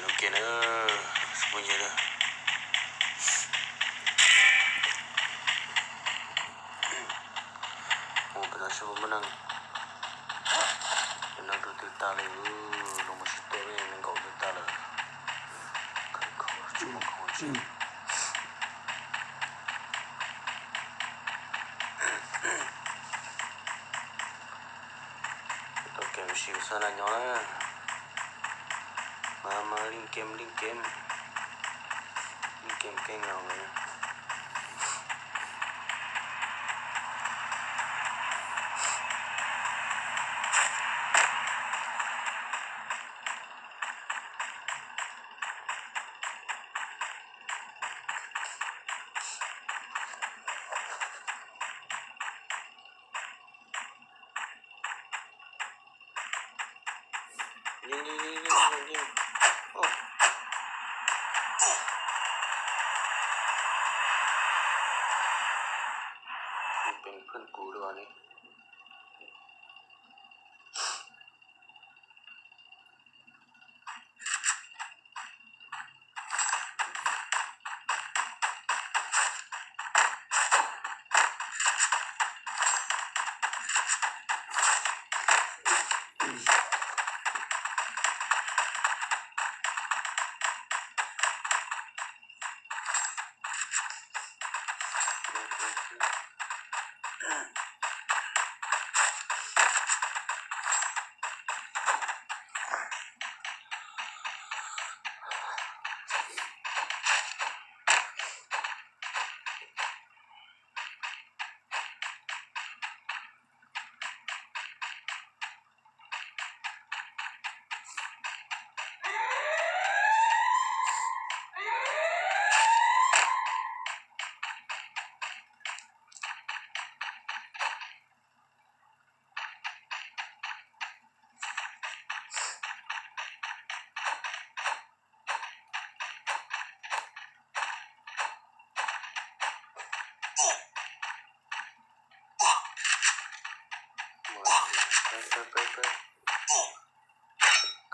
Los ke na, phooj ywg na. Ua pem no saib puas muaj neeg. Pem no rau twg tag li, los mus sib tua nees nkaum twg tag lawm. Khawv kho tsis muaj khoom tsis. Tau kem sim xav na nyob na. Mas mas leej kem leej kem, leej kem keej no. Peb pheej kuv dua ne.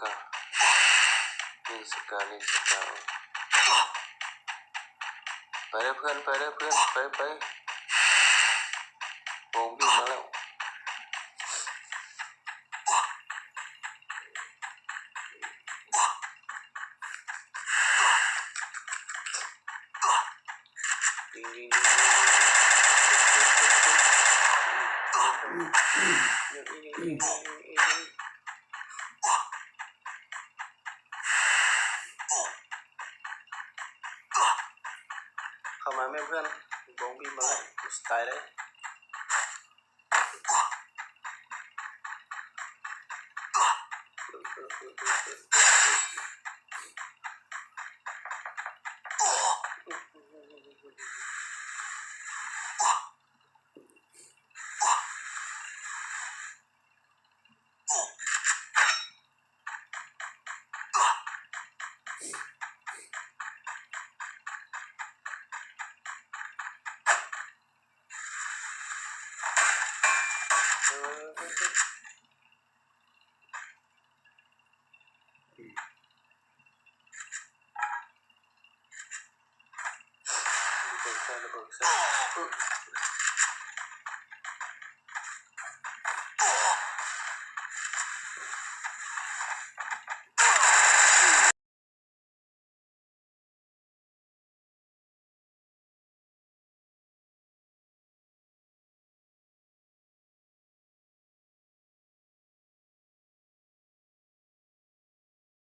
Pab, nej xav kas, nej xav kas. Pab, pab, pab, pab, pab. Voo npij mas lawm. Qhov mas mej pliag, voo npij mas lawm, kuv xav tas lawm.